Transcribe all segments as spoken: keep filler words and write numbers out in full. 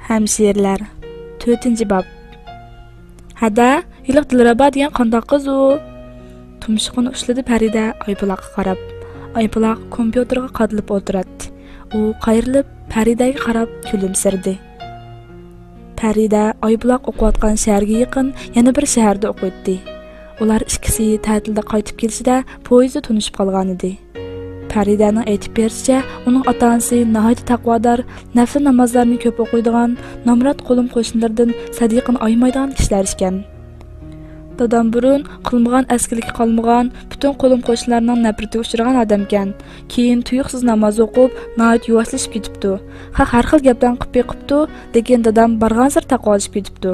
ھەمشىرىلەر. تۆتىنچى باب. ھەدە، ھېلىقى دىلرەبا دېگەن قانداق قىز ئۇ؟ تۇمشۇقىنى ئۇشلىدى پەرىدە ئايپۇلاققا قاراپ. ئايپۇلاق كومپيۇتېرغا قادىلىپ ئولتۇراتتى. ئۇ قايرىلىپ پەرىدەگە قاراپ كۈلۈمسىرىدى. پەرىدە ئايپۇلاق ئوقۇۋاتقان شەھەرگە يېقىن يەنە بىر شەھەردە ئوقۇيتتى. ئۇلار ئىككىسى تەتىلدە قايتىپ كېلىشىدە پويىزدا تونۇشۇپ قالغانىدى. پەرىدەنىڭ ئېيتىپ بېرىشىچە، ئۇنىڭ ئاتا-ئانىسى ناھايىتى تەقۋادار، نەپلى نامازلارنى كۆپ ئوقۇيدىغان، نامرات قولۇم-قوشنىلىرىدىن سەدىقىنى ئايىمايدىغان كىشىلەر ئىكەن. دادام بۇرۇن قىلمىغان ئەسكىلىكى قالمىغان، پۈتۈن قولۇم-قوشنىلارنىڭ نەپرىتىگە ئۇچرىغان ئادەمكەن. كېيىن تۇيۇقسىز ناماز ئوقۇپ، ناھايىتى يۇۋاشلىشىپ كېتىپتۇ. خەق ھەر خىل گەپلەرنى قىلىپ بېقىپتۇ، لېكىن دادام بارغانسېرى تەقۋالىشىپ كېتىپتۇ.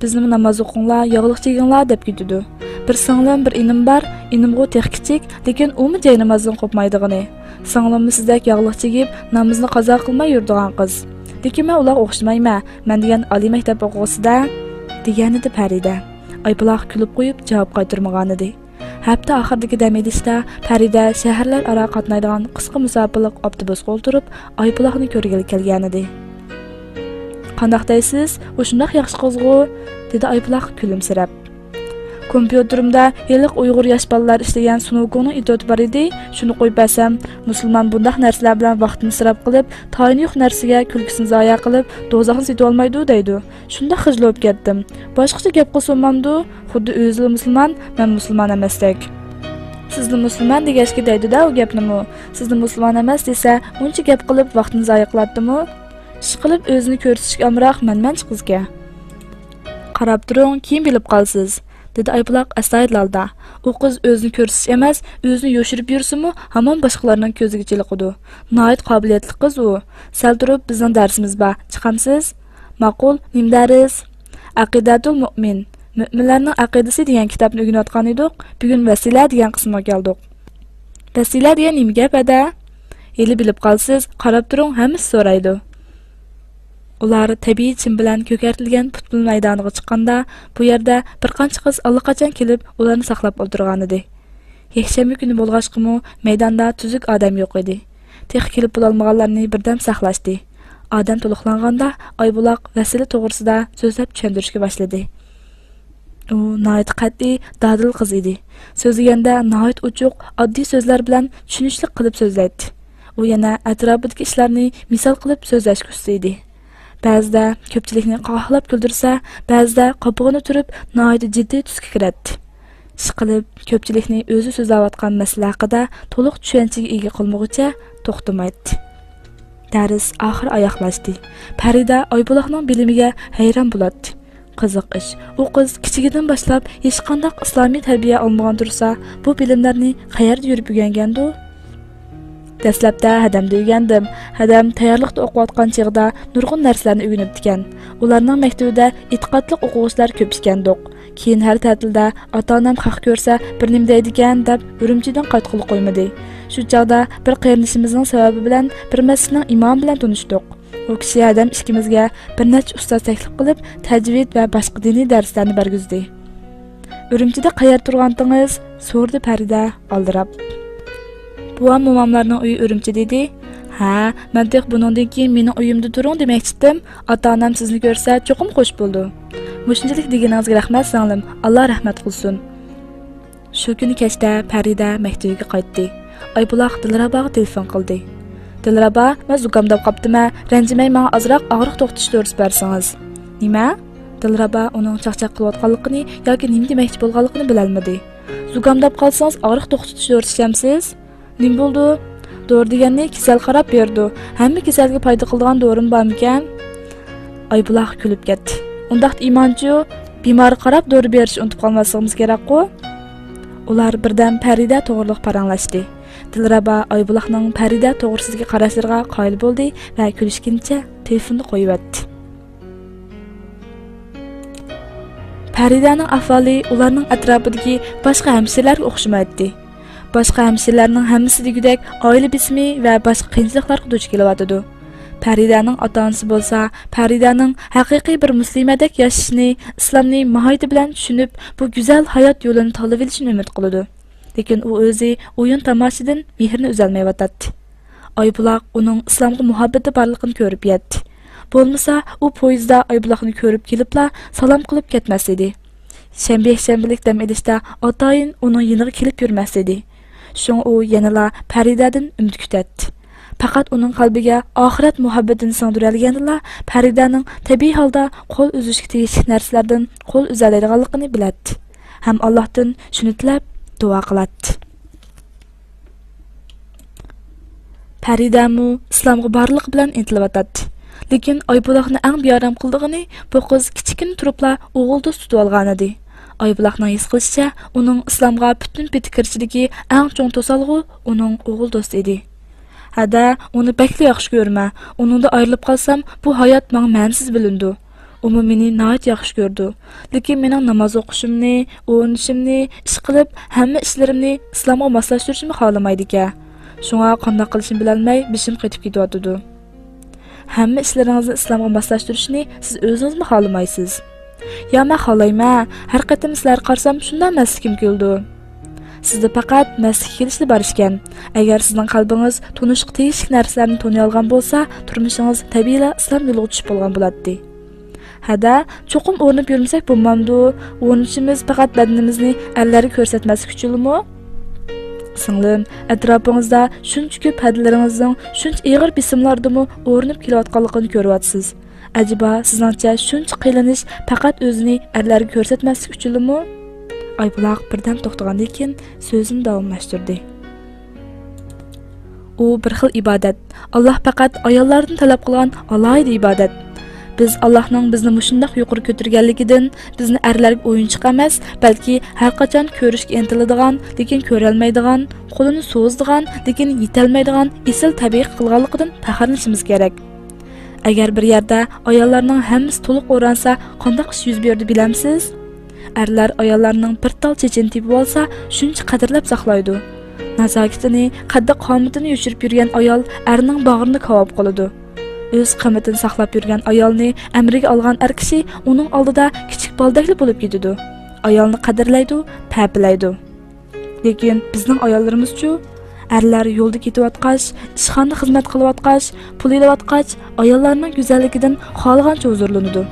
بىزنىمۇ ناماز ئوقۇڭلار، ياغلىق چىگىڭلار دەپ كېتىدۇ. بىر سىڭلىم، بىر ئىنىم بار. ئىنىمغۇ تېخى كىچىك، لېكىن ئۇمۇ جاي نامازدىن قوپمايدىغىنى. سىڭلىممۇ سىزدەك ياغلىق چىگىپ، نامىزىنى قازا قىلماي يۈرىدىغان قىز. لېكىن مەن ئۇلارغا ئوخشىمايمەن، مەن دېگەن ئالىي مەكتەپ ئوقۇغۇسىدە، دېگەنىدى پەرىدە. ئايپۇلاق كۈلۈپ قويۇپ جاۋاب قايتۇرمىغانىدى. ھەپتە ئاخىرىدىكى دەم ئېلىشتا پەرىدە شەھەرلەر ئارا قاتنايدىغان قىسقا مۇساپىلىق ئاپتوبۇسقا ئولتۇرۇپ، ئايپۇلاقنى كۆرگىلى كەلگەنىدى. قانداق دەيسىز؟ ئۇ شۇنداق ياخشى قىزغۇ، دېدى ئايپۇلاق كۈلۈمسىرەپ. كومپيۇتېرىمدا ھېلىقى ئۇيغۇر ياش بالىلار ئىشلىگەن سۇنوكۇنىڭ ئېتيۇدى بار ئىدى، شۇنى قويۇپ بەرسەم، مۇسۇلمان بۇنداق نەرسىلەر بىلەن ۋاقتىنى ئىسراپ قىلىپ، تايىنى يوق نەرسىگە كۈلكىسىنى زايە قىلىپ، دوزاخنى سېتىۋالمايدۇ دەيدۇ. شۇنداق خىجىل بولۇپ كەتتىم. باشقىچە گەپ قىلسا بولمامدۇ؟ خۇددى ئۆزىلا مۇسۇلمان، مەن مۇسۇلمان ئەمەستەك. سىزنى مۇسۇلمان دېگەچكە دەيدۇ-دە ئۇ گەپنىمۇ. سىزنى مۇسۇلمان ئەمەس دېسە، ئۇنچە گەپ قىلىپ ۋاقتىنى زايە قىلاتتىمۇ؟ ئىشقىلىپ ئۆزىنى كۆرسىتىشكە ئامراق مەنمەنچە قىزكەن. قاراپ تۇرۇڭ، كېيىن بىلىپ قالىسىز، دېدى ئايپۇلاق ئەستايىدىل ھالدا. ئۇ قىز ئۆزىنى كۆرسىتىش ئەمەس، ئۆزىنى يوشۇرۇپ يۈرسىمۇ، ھامان باشقىلارنىڭ كۆزىگە چېلىقىدۇ. ناھايىتى قابىلىيەتلىك قىز ئۇ. سەل تۇرۇپ، بىزنىڭ دەرسىمىز بار، چىقامسىز؟ ماقۇل، نېمە دەرس؟ ئەقىدەتۇل مۇئمىن، مۆمىنلەرنىڭ ئەقىدىسى دېگەن كىتابنى ئۆگىنىۋاتقان ئىدۇق، بۈگۈن ۋەسىلە دېگەن قىسىمغا كەلدۇق. ۋەسىلە دېگەن نېمە گەپ، ھەدە؟ ھېلى بىلىپ قالسىز، قاراپ تۇرۇڭ، ھەممىسى سورايدۇ. ئۇلار تەبىئىي چىن بىلەن كۆكەرتىلگەن پۇتبول مەيدانىغا چىققاندا، بۇ يەردە بىر قانچە قىز ئاللىقاچان كېلىپ، ئۇلارنى ساقلاپ ئولتۇرغانىدى. يەكشەنبە كۈنى بولغاچقىمۇ، مەيداندا تۈزۈك ئادەم يوق ئىدى. تېخى كېلىپ بولالمىغانلارنى بىردەم ساقلاشتى. ئادەم تولۇقلانغاندا، ئايبۇلاق ۋەسىلە توغرىسىدا سۆزلەپ چۈشەندۈرۈشكە باشلىدى. ئۇ ناھايىتى قەتئىي، دادىل قىز ئىدى. سۆزلىگەندە ناھايىتى ئوچۇق، ئاددىي سۆزلەر بىلەن چۈشىنىشلىك قىلىپ سۆزلەيتتى. ئۇ يەنە ئەتراپىدىكى ئىشلارنى مىسال قىلىپ سۆزلەشكە ئۇستا ئىدى. بەزىدە كۆپچىلىكنى قاقاھلاپ كۈلدۈرسە، بەزىدە قاپىقىنى تۈرۈپ، ناھايىتى جىددىي تۈسكە كىرەتتى. ئىشقىلىپ، كۆپچىلىكنى ئۆزى سۆزلەۋاتقان مەسىلە ھەققىدە تولۇق چۈشەنچىگە ئىگە قىلمىغۇچە توختىمايتتى. دەرس ئاخىرى ئاياغلاشتى. پەرىدە ئايبۇلاقنىڭ بىلىمىگە ھەيران بولاتتى. قىزىق ئىش، ئۇ قىز كىچىكىدىن باشلاپ ھېچقانداق ئىسلامىي تەربىيە ئالمىغان تۇرسا، بۇ بىلىملەرنى قەيەردە يۈرۈپ ئۆگەنگەندۇ؟ دەسلەپتە ھەدەمدە ئۆگەندىم. ھەدەم تەييارلىقتا ئوقۇۋاتقان چېغىدا نۇرغۇن نەرسىلەرنى ئۆگىنىپتىكەن. ئۇلارنىڭ مەكتىۋىدە ئېتىقادلىق ئوقۇغۇچىلار كۆپ ئىكەندۇق. كېيىن ھەر تەتىلدە ئاتا-ئانام خەق كۆرسە بىر نېمە دەيدىكەن دەپ ئۈرۈمچىدىن قايتقىلى قويمىدى. شۇ چاغدا بىر قېرىندىشىمىزنىڭ سەۋەبى بىلەن بىر مەسچىتنىڭ ئىمامى بىلەن تونۇشتۇق. ئۇ كىشى ھەدەم ئىككىمىزگە بىر نەچچە ئۇستاز تەكلىپ قىلىپ، تەجۋىد ۋە باشقا دىنىي دەرسلەرنى بەرگۈزدى. ئۈرۈمچىدە قەيەردە تۇرغانتىڭىز؟ سورىدى پەرىدە ئالدىراپ. بوۋام موماملارنىڭ ئۆيى ئۈرۈمچىدە ئىدى. ھە، مەن تېخى بۇنىڭدىن كېيىن مېنىڭ ئۆيۈمدە تۇرۇڭ دېمەكچىدىم. ئاتا-ئانام سىزنى كۆرسە چوقۇم خوش بولىدۇ. مۇشۇنچىلىك دېگىنىڭىزگە رەھمەت سىڭلىم، ئاللا رەھمەت قىلسۇن. شۇ كۈنى كەچتە پەرىدە مەكتىۋىگە قايتتى. ئايبۇلاق دىلرەباغا تېلېفون قىلدى. دىلرەبا، مەن زۇكامداپ قاپتىمەن، رەنجىمەي ماڭا ئازراق ئاغرىق توختىتىش دورىسى بەرسىڭىز. نېمە؟ دىلرەبا ئۇنىڭ چاقچاق قىلىۋاتقانلىقىنى ياكى نېمە دېمەكچى بولغانلىقىنى بىلەلمىدى. زۇكامداپ قالسىڭىز ئاغرىق توختىتىش دورىسى ئىچەمسىز؟ نېمە بولدى؟ دورا دېگەننى كېسەل قاراپ بېرىدۇ. ھەممە كېسەلگە پايدا قىلىدىغان دورىمۇ بارمىكەن؟ ئايبۇلاق كۈلۈپ كەتتى. ئۇنداقتا ئىمانچۇ، بىمارغا قاراپ دورا بېرىشنى ئۇنتۇپ قالماسلىقىمىز كېرەكقۇ؟ ئۇلار بىردەم پەرىدە توغرىلىق پاراڭلاشتى. دىلرەبا ئايبۇلاقنىڭ پەرىدە توغرىسىدىكى قاراشلىرىغا قايىل بولدى ۋە كۈلۈشكىنىچە تېلېفوننى قويۇۋەتتى. پەرىدەنىڭ ئەھۋالى ئۇلارنىڭ ئەتراپىدىكى باشقا ھەمشىرىلەرگە ئوخشىمايتتى. باشقا ھەمشىرىلەرنىڭ ھەممىسى دېگۈدەك ئائىلە بېسىمى ۋە باشقا قىيىنچىلىقلارغا دۇچ كېلىۋاتىدۇ. پەرىدەنىڭ ئاتا-ئانىسى بولسا پەرىدەنىڭ ھەقىقىي بىر مۇسلىمەدەك ياشىشىنى، ئىسلامنى ماھىيىتى بىلەن چۈشىنىپ، بۇ گۈزەل ھايات يولىنى تاللىۋېلىشىنى ئۈمىد قىلىدۇ. لېكىن ئۇ ئۆزى ئويۇن-تاماشىدىن مېھرىنى ئۈزەلمەيۋاتاتتى. ئايبۇلاق ئۇنىڭ ئىسلامغا مۇھەببىتى بارلىقىنى كۆرۈپ يەتتى. بولمىسا، ئۇ پويىزدا ئايبۇلاقنى كۆرۈپ كېلىپلا سالام قىلىپ كەتمەس ئىدى. شەنبە يەكشەنبىلىك دەم ئېلىشتا ئاتايىن ئۇنىڭ يېنىغا كېلىپ يۈرمەس ئىدى. شۇڭا ئۇ يەنىلا پەرىدەدىن ئۈمىد كۈتەتتى. پەقەت ئۇنىڭ قەلبىگە ئاخىرەت مۇھەببىتىنى سىڭدۈرەلىگەندىلا، پەرىدەنىڭ تەبىئىي ھالدا قول ئۈزۈشكە تېگىشلىك نەرسىلەردىن قول ئۈزەلەيدىغانلىقىنى بىلەتتى ھەم ئاللاھتىن شۇنى تىلەپ دۇئا قىلاتتى. پەرىدەمۇ ئىسلامغا بارلىقى بىلەن ئىنتىلىۋاتاتتى. لېكىن ئايبۇلاقنى ئەڭ بىئارام قىلىدىغىنى، بۇ قىز كىچىككىنە تۇرۇپلا ئوغۇل دوست تۇتۇۋالغانىدى. ئايبۇلاقنىڭ ھېس قىلىشىچە، ئۇنىڭ ئىسلامغا پۈتۈن پېتى كىرىشىدىكى ئەڭ چوڭ توسالغۇ ئۇنىڭ ئوغۇل دوستى ئىدى. ھەدە، ئۇنى بەكلا ياخشى كۆرىمەن. ئۇنىڭدىن ئايرىلىپ قالسام، بۇ ھايات ماڭا مەنىسىز بىلىنىدۇ. ئۇمۇ مېنى ناھايىتى ياخشى كۆرىدۇ. لېكىن مېنىڭ ناماز ئوقۇشۇمنى، ئوينىشىمنى، ئىشقىلىپ ھەممە ئىشلىرىمنى ئىسلامغا ماسلاشتۇرۇشۇمنى خالىمايدىكەن. شۇڭا قانداق قىلىشىمنى بىلەلمەي بېشىم قېتىپ كېتىۋاتىدۇ. ھەممە ئىشلىرىڭىزنى ئىسلامغا ماسلاشتۇرۇشنى سىز ئۆزىڭىزمۇ خالىمايسىز. يا، مەن خالايمەن، ھەر قېتىم سىلەرگە قارىسام شۇنداق مەستلىكىم كېلىدۇ. سىزدە پەقەت مەستلىك كېلىشلا بار ئىكەن. ئەگەر سىزنىڭ قەلبىڭىز تونۇشقا تېگىشلىك نەرسىلەرنى تونۇيالغان بولسا، تۇرمۇشىڭىز تەبىئىيلا ئىسلام يولىغا چۈشۈپ بولغان بولاتتى. ھەدە، چوقۇم ئۇرۇنۇپ يۈرمىسەك بولمامدۇ؟ ئۇرۇنۇشىمىز پەقەت بەدىنىمىزنى ئەرلەرگە كۆرسەتمەسلىك ئۈچۈنلىمۇ؟ سىڭلىم، ئەتراپىڭىزدا شۇنچە كۆپ ھەدىلىرىڭىزنىڭ شۇنچە ئېغىر بېسىملاردىمۇ ئۇرۇنۇپ كېلىۋاتقانلىقىنى كۆرۈۋاتىسىز. ئەجەبا، سىزنىڭچە شۇنچە قىينىلىش پەقەت ئۆزىنى ئەرلەرگە كۆرسەتمەسلىك ئۈچۈنلىمۇ؟ ئايبۇلاق بىردەم توختىغاندىن كېيىن سۆزىنى داۋاملاشتۇردى. ئۇ بىر خىل ئىبادەت. ئاللاھ پەقەت ئاياللاردىن تەلەپ قىلغان ئالاھىدە ئىبادەت. بىز ئاللاھنىڭ بىزنى مۇشۇنداق يۇقىرى كۆتۈرگەنلىكىدىن، بىزنى ئەرلەرگە ئويۇنچۇق ئەمەس، بەلكى ھەر قاچان كۆرۈشكە ئىنتىلىدىغان، لېكىن كۆرەلمەيدىغان، قولىنى سوزىدىغان، لېكىن يېتەلمەيدىغان ئېسىل تەبىئىي قىلغانلىقىدىن پەخىرلىنىشىمىز كېرەك. ئەگەر بىر يەردە ئاياللارنىڭ ھەممىسى تولۇق ئورانسا، قانداق ئىش يۈز بېرىدۇ بىلەمسىز؟ ئەرلەر ئاياللارنىڭ بىر تال چېچىنى تېپىۋالسا، شۇنچە قەدىرلەپ ساقلايدۇ. نازاكىتىنى، قەددى-قامىتىنى يوشۇرۇپ يۈرگەن ئايال ئەرنىڭ باغرىنى كاۋاپ قىلىدۇ. ئۆز قىممىتىنى ساقلاپ يۈرگەن ئايالنى ئەمرىگە ئالغان ئەر كىشى ئۇنىڭ ئالدىدا كىچىك بالىدەكلا بولۇپ كېتىدۇ. ئايالنى قەدىرلەيدۇ، پەپىلەيدۇ. لېكىن بىزنىڭ ئاياللىرىمىزچۇ؟ ئەرلەر يولدا كېتىۋاتقاچ، ئىشخانىدا خىزمەت قىلىۋاتقاچ، پۇل ئېلىۋاتقاچ، ئاياللارنىڭ گۈزەللىكىدىن خالىغانچە ھۇزۇرلىنىدۇ.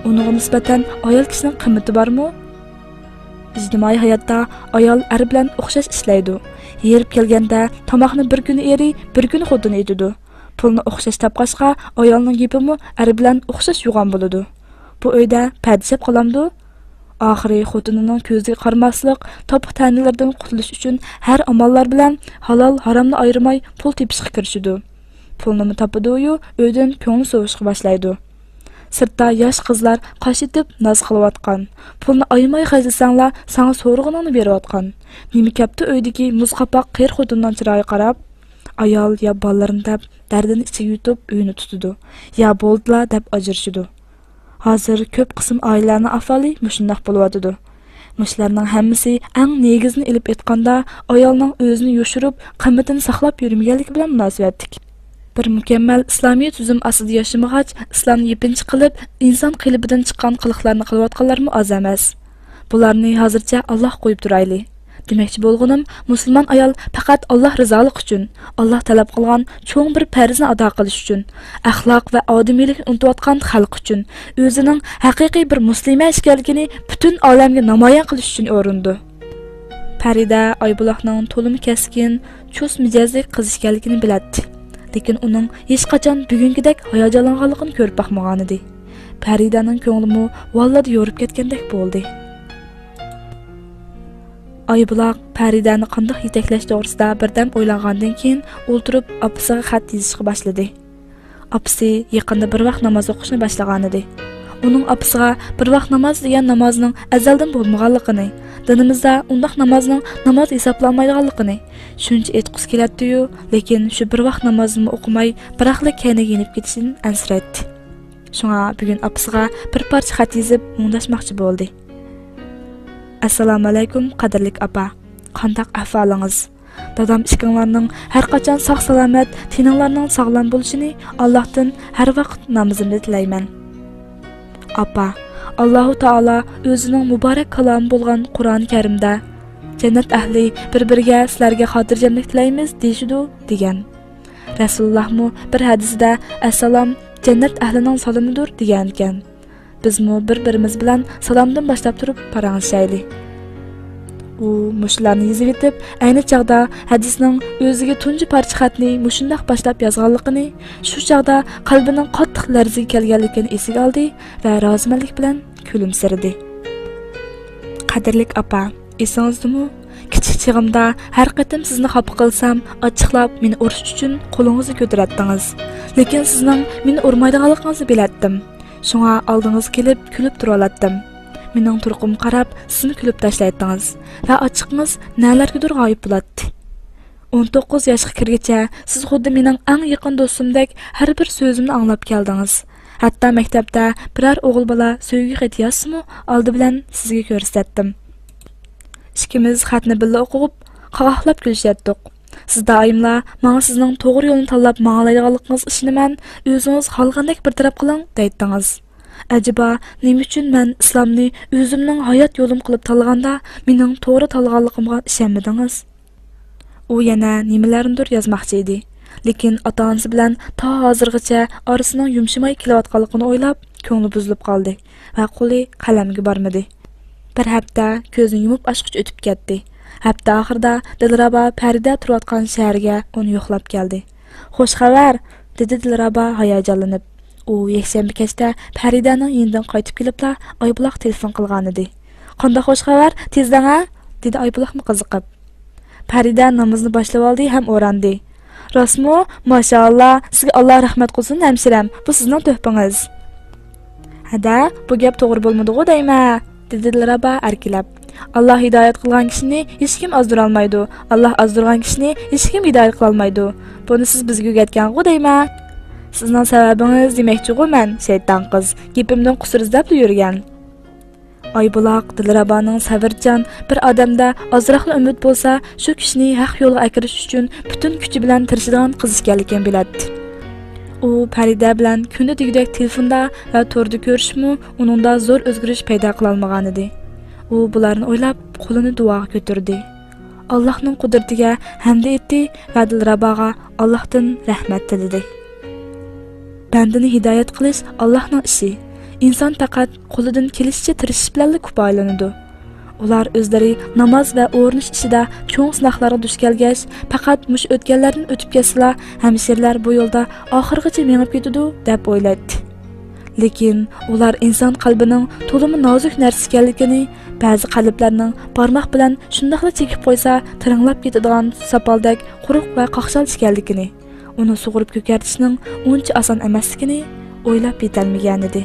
ئۇنىڭغا نىسبەتەن ئايال كىشىنىڭ قىممىتى بارمۇ؟ ئىجتىمائىي ھاياتتا ئايال ئەر بىلەن ئوخشاش ئىشلەيدۇ. ھېرىپ كەلگەندە تاماقنى بىر كۈنى ئېرى، بىر كۈنى خوتۇنى ئېتىدۇ. پۇلنى ئوخشاش تاپقاچقا، ئايالنىڭ گېپىمۇ ئەر بىلەن ئوخشاش يوغان بولىدۇ. بۇ ئۆيدە پەردىشەپ قالامدۇ؟ ئاخىرى خوتۇنىنىڭ كۆزىگە قارىماسلىق، تاپا-تەنىلىرىدىن قۇتۇلۇش ئۈچۈن ھەر ئاماللار بىلەن ھالال-ھارامنى ئايرىماي پۇل تېپىشقا كىرىشىدۇ. پۇلنىمۇ تاپىدۇ-يۇ، ئۆيدىن كۆڭلى سوۋۇشقا باشلايدۇ. سىرتتا ياش قىزلار قاش ئېتىپ ناز قىلىۋاتقان. پۇلنى ئايىماي خەجلىسەڭلار، ساڭا سورىغىنىڭنى بېرىۋاتقان. نېمە كەپتۇ ئۆيدىكى مۇز قاپاق قېرى خوتۇننىڭ چىرايىغا قاراپ؟ ئايال يا بالىلىرىنى دەپ، دەردىنى ئىچىگە يۇتۇپ ئۆيىنى تۇتىدۇ، يا بولدىلا دەپ ئاجرىشىدۇ. ھازىر كۆپ قىسىم ئائىلىلەرنىڭ ئەھۋالى مۇشۇنداق بولۇۋاتىدۇ. مۇشۇلارنىڭ ھەممىسى ئەڭ نېگىزىنى ئېلىپ ئېيتقاندا، ئايالنىڭ ئۆزىنى يوشۇرۇپ، قىممىتىنى ساقلاپ يۈرمىگەنلىكى بىلەن مۇناسىۋەتلىك. بىر مۇكەممەل ئىسلامىي تۈزۈم ئاستىدا ياشىمىغاچ، ئىسلامنى يېپىنچا قىلىپ، ئىنسان قېلىپىدىن چىققان قىلىقلارنى قىلىۋاتقانلارمۇ ئاز ئەمەس. بۇلارنى ھازىرچە ئاللاھقا قويۇپ تۇرايلى. دېمەكچى بولغىنىم، مۇسۇلمان ئايال پەقەت ئاللاھ رىزالىقى ئۈچۈن، ئاللاھ تەلەپ قىلغان چوڭ بىر پەرزنى ئادا قىلىش ئۈچۈن، ئەخلاق ۋە ئادىمىيلىكنى ئۇنتۇۋاتقان خەلق ئۈچۈن، ئۆزىنىڭ ھەقىقىي بىر مۇسلىمە ئىكەنلىكىنى پۈتۈن ئالەمگە نامايان قىلىش ئۈچۈن ئورۇنىدۇ. پەرىدە ئايبۇلاقنىڭ تولىمۇ كەسكىن، چۇس مىجەزلىك قىز ئىكەنلىكىنى بىلەتتى. لېكىن ئۇنىڭ ھېچقاچان بۈگۈنكىدەك ھاياجانلانغانلىقىنى كۆرۈپ باقمىغانىدى. پەرىدەنىڭ كۆڭلىمۇ ۋاللىدا يورۇپ كەتكەندەك بولدى. ئايبۇلاق پەرىدەنى قانداق يېتەكلەش توغرىسىدا بىردەم ئويلانغاندىن كېيىن، ئولتۇرۇپ ئاپىسىغا خەت يېزىشقا باشلىدى. ئاپىسى يېقىندا بىر ۋاق ناماز ئوقۇشنى باشلىغانىدى. ئۇنىڭ ئاپىسىغا بىر ۋاق ناماز دېگەن نامازنىڭ ئەزەلدىن بولمىغانلىقىنى، دىنىمىزدا ئۇنداق نامازنىڭ ناماز ھېسابلانمايدىغانلىقىنى شۇنچە ئېيتقۇسى كېلەتتىيۇ، لېكىن شۇ بىر ۋاق نامازنىمۇ ئوقۇماي، بىراقلا كەينىگە يېنىپ كېتىشىدىن ئەنسىرەيتتى. شۇڭا بۈگۈن ئاپىسىغا بىر پارچە خەت يېزىپ مۇڭداشماقچى بولدى. ئەسسالامۇئەلەيكۇم، قەدىرلىك ئاپا. قانداق ئەھۋالىڭىز؟ دادام ئىككىڭلارنىڭ ھەر قاچان ساق-سالامەت، تېنىڭلارنىڭ ساغلام بولۇشىنى ئاللاھتىن ھەر ۋاقىت نامىزىمدا تىلەيمەن. ئاپا، ئاللاھۇ تائالا ئۆزىنىڭ مۇبارەك كالامى بولغان قۇرئان كەرىمدە، «جەننەت ئەھلى بىر-بىرىگە سىلەرگە خاتىرجەملىك تىلەيمىز» دېيىشىدۇ، دېگەن. رەسۇلۇللاھمۇ بىر ھەدىسىدە، «ئەسسالام جەننەت ئەھلىنىڭ سالىمىدۇر دېگەنىكەن. بىزمۇ بىر-بىرىمىز بىلەن سالامدىن باشلاپ تۇرۇپ پاراڭلىشايلى. ئۇ مۇشۇلارنى يېزىۋېتىپ، ئەينى چاغدا ھەدىسنىڭ ئۆزىگە تۇنجى پارچە خەتنى مۇشۇنداق باشلاپ يازغانلىقىنى، شۇ چاغدا قەلبىنىڭ قاتتىق لەرزىگە كەلگەنلىكىنى ئېسىگە ئالدى ۋە رازىمەنلىك بىلەن كۈلۈمسىرىدى. قەدىرلىك ئاپا، ئېسىڭىزدىمۇ؟ كىچىك چېغىمدا ھەر قېتىم سىزنى خاپا قىلسام، ئاچچىقلاپ مېنى ئۇرۇش ئۈچۈن قولىڭىزنى كۆتۈرەتتىڭىز. لېكىن سىزنىڭ مېنى ئۇرمايدىغانلىقىڭىزنى بىلەتتىم. شۇڭا ئالدىڭىزغا كېلىپ كۈلۈپ تۇرۇۋالاتتىم. مېنىڭ تۇرقۇمغا قاراپ سىزمۇ كۈلۈپ تاشلايتتىڭىز ۋە ئاچچىقىڭىز نەلەرگىدۇر غايىب بولاتتى. ئون توققۇز ياشقا كىرگىچە سىز خۇددى مېنىڭ ئەڭ يېقىن دوستۇمدەك ھەر بىر سۆزۈمنى ئاڭلاپ كەلدىڭىز. ھەتتا مەكتەپتە بىرەر ئوغۇل بالا سۆيگۈ خېتى يازسىمۇ، ئالدى بىلەن سىزگە كۆرسەتتىم. ئىككىمىز خەتنى بىللە ئوقۇپ، قاقاقلاپ كۈلۈشەتتۇق. سىز دائىملا ماڭا سىزنىڭ توغرا يولنى تاللاپ ماڭالايدىغانلىقىڭىزغا ئىشىنىمەن، ئۆزىڭىز خالىغاندەك بىر تەرەپ قىلىڭ، دەيتتىڭىز. ئەجەبا، نېمە ئۈچۈن مەن ئىسلامنى ئۆزۈمنىڭ ھايات يولۇم قىلىپ تاللىغاندا، مېنىڭ توغرا تاللىغانلىقىمغا ئىشەنمىدىڭىز؟ ئۇ يەنە نېمىلەرنىدۇر يازماقچى ئىدى، لېكىن ئاتا-ئانىسى بىلەن تا ھازىرغىچە ئارىسىنىڭ يۇمشىماي كېلىۋاتقانلىقىنى ئويلاپ، كۆڭلى بۇزۇلۇپ قالدى ۋە قولى قەلەمگە بارمىدى. بىر ھەپتە كۆزنى يۇمۇپ ئاچقۇچە ئۆتۈپ كەتتى. ھەپتە ئاخىرىدا دىلرابا پەرىدە تۇرۇۋاتقان شەھەرگە ئۇنى يوقلاپ كەلدى. «خوش خەۋەر!» دېدى دىلرابا ھاياجانلىنىپ. ئۇ يەكشەنبە كەچتە پەرىدەنىڭ يېنىدىن قايتىپ كېلىپلا ئايبۇلاق تېلېفون قىلغانىدى. «قانداق خوش خەۋەر؟ تېزدەڭ ھە!» دېدى ئايبۇلاقمۇ قىزىقىپ. «پەرىدە نامىزىنى باشلىۋالدى ھەم ئوراندى.» «راستمۇ؟ ماشائاللا، سىزگە ئاللا رەھمەت قىلسۇن، ھەمشىرەم، بۇ سىزنىڭ تۆھپىڭىز.» «ھەدە، بۇ گەپ توغرا بولمىدىغۇ دەيمە؟» دېدى دىلرابا ئەركىلەپ. «ئاللا ھىدايەت قىلغان كىشىنى ھېچكىم ئازدۇرالمايدۇ، ئاللا ئازدۇرغان كىشىنى ھېچكىم ھىدايەت قىلالمايدۇ. بۇنى سىز بىزگە ئۆگەتكەنغۇ دەيمە.» «سىزنىڭ سەۋەبىڭىز دېمەكچىغۇ مەن، شەيتان قىز، گېپىمدىن قۇسۇر ئىزدەپلا يۈرگەن.» ئايبۇلاق دىلرابانىڭ سەۋرچان، بىر ئادەمدە ئازراقلا ئۈمىد بولسا، شۇ كىشىنى ھەق يولغا ئەكىرىش ئۈچۈن پۈتۈن كۈچى بىلەن تىرىشىدىغان قىز ئىكەنلىكىنى بىلەتتى. ئۇ پەرىدە بىلەن كۈندە دېگۈدەك تېلېفوندا ۋە توردا كۆرۈشۈپمۇ، ئۇنىڭدا زور ئۆزگىرىش پەيدا قىلالمىغانىدى. ئۇ بۇلارنى ئويلاپ، قولىنى دۇئاغا كۆتۈردى. ئاللاھنىڭ قۇدرىتىگە ھەمدە ئېيتتى ۋە دىلراباغا ئاللاھتىن رەھمەت تىلىدى. بەندىنى ھىدايەت قىلىش ئاللاھنىڭ ئىشى. ئىنسان پەقەت قولىدىن كېلىشىچە تىرىشىش بىلەنلا كۇپايىلىنىدۇ. ئۇلار ئۆزلىرى ناماز ۋە ئورۇنۇش ئىشىدا چوڭ سىناقلارغا دۇچ كەلگەچ، پەقەت مۇشۇ ئۆتكەللەردىن ئۆتۈپ كەتسىلا، ھەمشىرىلەر بۇ يولدا ئاخىرغىچە مېڭىپ كېتىدۇ، دەپ ئويلايتتى. لېكىن ئۇلار ئىنسان قەلبىنىڭ تولىمۇ نازۇك نەرسە ئىكەنلىكىنى، بەزى قەلبلەرنىڭ بارماق بىلەن شۇنداقلا چېكىپ قويسا، تىرىڭلاپ كېتىدىغان ساپالدەك قۇرۇق ۋە قاقشال ئىكەنلىكىنى، ئۇنى سۇغۇرۇپ كۆكەرتىشنىڭ ئۇنچە ئاسان ئەمەسلىكىنى ئويلاپ يېتەلمىگەنىدى.